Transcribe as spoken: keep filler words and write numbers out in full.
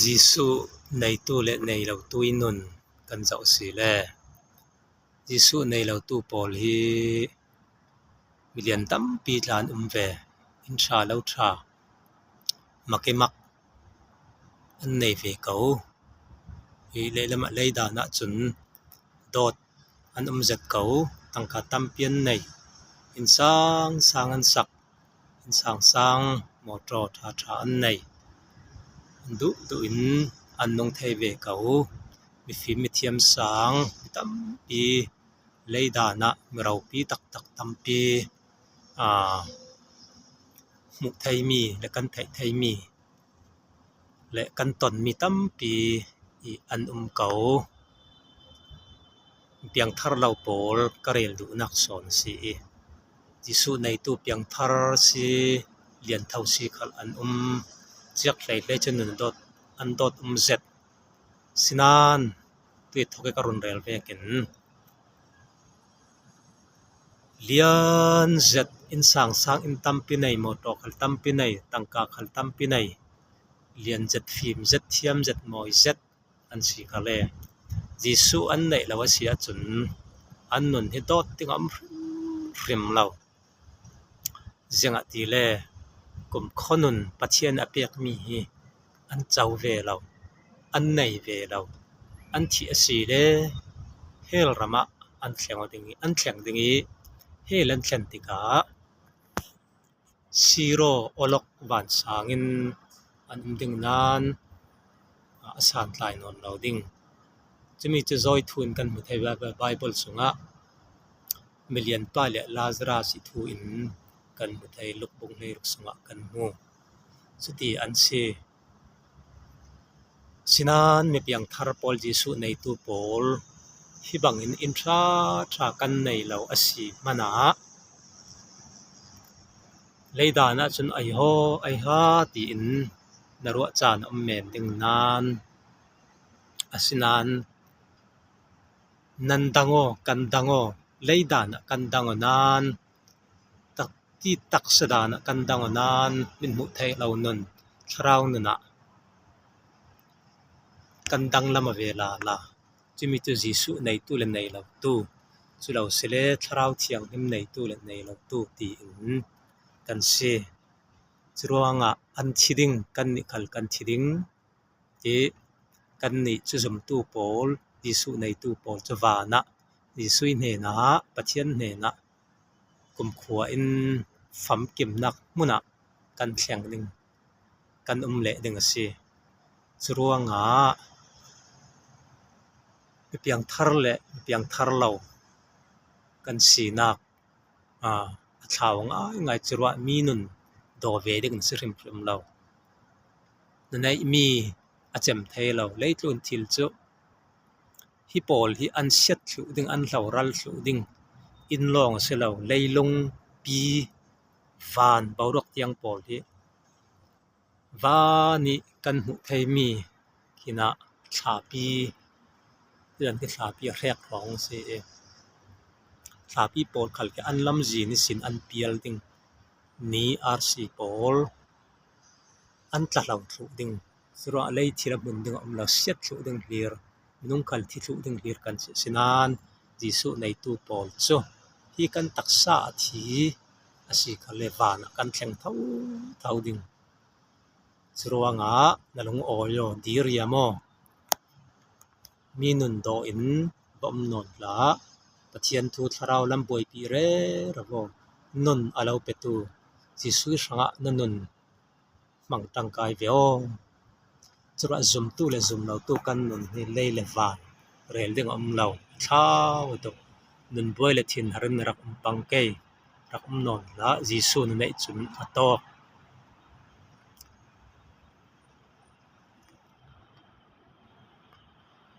Jesuh neitu le neilotu i nun kan zoh si le, Jesuh neilotu pawl hi milian tampi tla an um ve, inn ṭha lo ṭha, mak i mak an nei ve ko. Hi leilamah leidan ah cun dawt an um zet ko, tangka tampi an nei, innsang sang an sak, innsang sang motor ṭha ṭha an nei, an duh duh in an nung thei ve ko. Mifim mithiam sang mi tampi, leidan ah mi ropi taktak tampi, aa, hmuh theimi le kan theih theimi le kan tonmi tampi i an um ko. Piangthar lo pawl ka rel duhnak sawn a si i, Jesuh neitu piangthar si, liantho si khal an um. Ciak hlei hlei cun nun dawt, an dawt um zet. Sinain tui thawk i ka run rel vekin, lian zet, innsang sang inn tampi nei, motor khal tampi nei, tangka khal tampi nei, lian zet, fim zet, thiam zet, mawi zet an si khal le, Jesuh an neih lo a si ahcun an nun hi dawt ding a um hrimhrim lo. Ziangahtile kumkhua nun Pathian a pekmi hi an co ve lo, an nei ve lo. An thih a si le hell ram ah an thleng ding i, an thleng ding i, hell an thlen tikah siro awlok vansang in an um ding nan a santlai nawn lo ding. Cumi cu zawi thu in kan hmu thei. Bible sungah milian pa le Lazarus i thu in kan hmu thei, Luk bung hleiruk sungah kan hmu. Cuti an si. Sinain mipiangthar pawl, Jesuh neitu pawl hi bangin inn ṭha ṭha kan nei lo a si hmanah leidan ahcun, "Aihaw, aiha," tiin na ruah caan a um men ding nan, asinain, "Nan dang aw, kan dang aw, leidan ah kan dang aw nan, tak ti taksa dan ah kan dang aw nan, min hmuh theih lo nun, thlarau nun ah kan danglam a ve lala." Cumi cu Jesuh neitu le neilotu, cu lo si le Thlarau Thianghlim neitu le neilotu tiin kan si. Curuangah an thi ding, kannih khal kan thi ding ti, kannih cu zumtu pawl, Jesuh neitu pawl cu van ah, Jesuh hnenah, Pathian hnenah kumkhua in famkimnak hmun ah kan thleng ding, kan um leh ding a si. Curuangah mipiangthar le mipiangthar lo kan sinak, aa, a thlau ngaingai. Curuah mi nun daw ve ding na si hrimhrim lo. Na neihmi a cem thei lo. Leitlun thil cu hi pawl hi an siat thluh ding, an hloral thluh ding, inn lawng a si lo, leilung, pi, van, boruak tiang pawl hi van i kan hmuh theimi khinah thlapi, tidan khi thlapi a hrek hrawng a si i, thlapi pawl khal khi an lamzin ihsin an pial ding, ni arsi pawl an tla hlo thluh ding, curuangah lei thil a hmun ding a um lo, siat thluh ding hlir, minung khal thi thluh ding hlir kan si. Sinain Jesuh neitu pawl cu hi kan taksa a thi a si khal le, van ah kan thleng thotho ding. Curuangah na lungawi aw, diriam aw, mi nun daw in va um nawn hlah. Pathian thu thlarau lam buaipi rero aw, nun a lo petu Jesuh hrangah na nun hmang ṭangkai ve aw. Curuah zumtu le zumlotu kan nun hi lei le van rel ding a um lo, a thlau tuk. Nun buai le thinhar in na rak um pang kei, rak um nawn hlah. Jesuh na neih cun a tawk,